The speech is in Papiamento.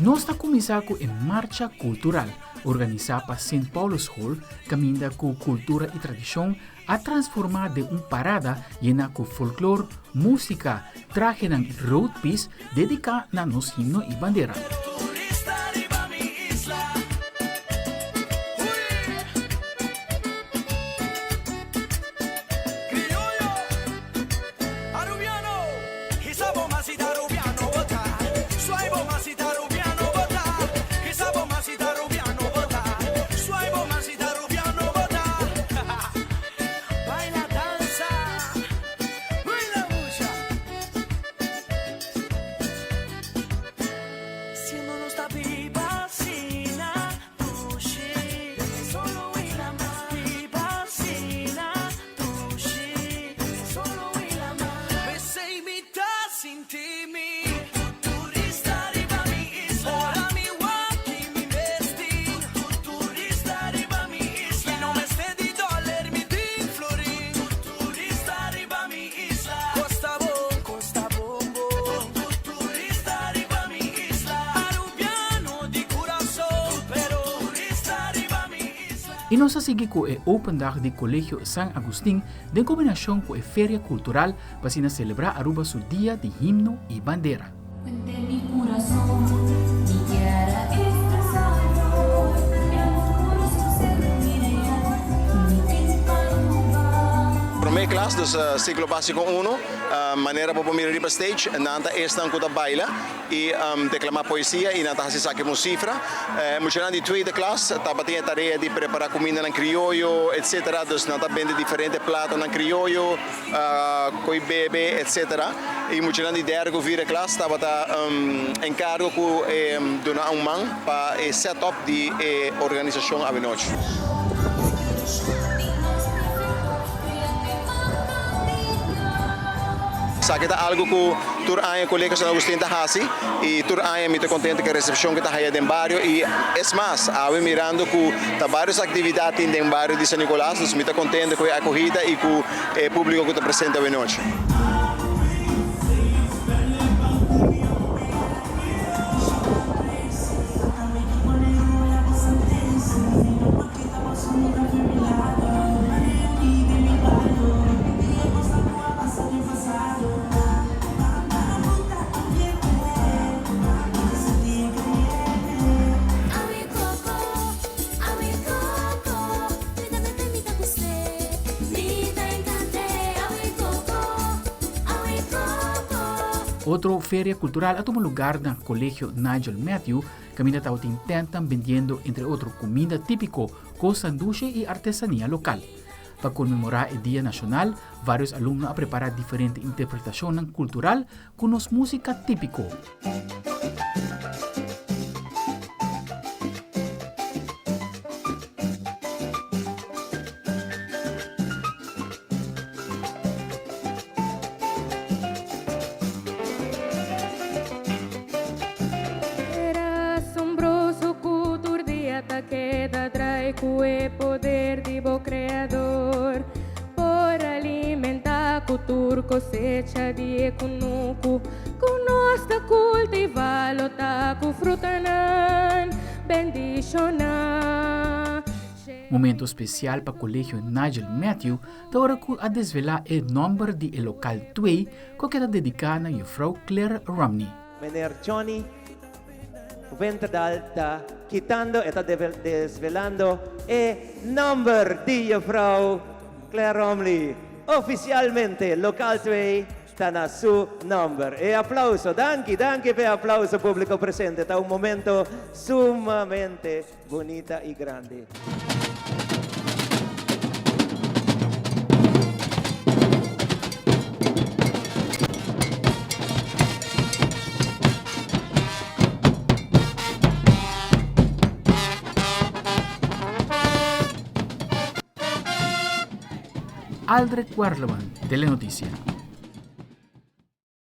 Nos ta kuminsá ku e Marcha Kultural, organisá pa Sint Paulusschool, kaminda ku kultura i tradishon a transformá den un parada yená ku folklor, músika, trahenan i roadpiece dediká na nos himno i bandera. I nos a sigui ku e Open Dag di Colegio San Agustin den kombinashon ku e Feria Kultural pa asina selebrá Aruba su Dia di Himno i Bandera. Promé klas, dus siklo básiko uno, manera bo por mira riba stage, nan ta esnan ku ta baila i deklamá poesia i nan ta hasi esaki ku un sifra. E muchanan di tweede klas tabatin e tarea di prepará kumindanan krioyo, etsetera, dus nan ta bende diferente platonan krioyo. Koe bebe etc. Y muchanan di derde cu vierde klas tabata encargo cu duna un man pa e set up di e organisacion awenochi. Esaki ta algo cu tur aña Colegio San Agustin ta haci y tur aña mi ta contento cu e recepcion cu ta haya den bario y es mas awe mirando cu ta varios actividad tin den bario di San Nicolas dus mi ta contento cu e acogida y cu e públiko ku ta presente awenochi. Otro feria cultural a tuma lugar na Colegio Nigel Matthew, caminda tabatin tentnan bendiendo entre otro cuminda típico, cosnan dushe y artesania local. Pa conmemora e Dia Nacional, varios alumno a prepara diferente interpretacionnan cultural cu nos musica típico. Era asombroso cu tur dia ta keda drai cu e poder di bo Creador. Por alimentá ku tur kosecha di e kunuku ku nos ta kultivá lo ta ku frutanan bendishoná. Momento spesial pa Kolegio Nigel Matthew ta ora ku a desvelá e nòmber di e lokal twee ku a keda dediká na Jufrou Claire Romney. Meneer Johnny Winterdal ta kitando, e ta desvelando e nomber di Juffrouw Claire Romley. Oficialmente Lokaal 2 ta na su nomber. E aplauso, danki, danki pa e aplauso publico presente. Ta un momento sumamente bunita y grandi. Aldrich Werleman, Telenoticia.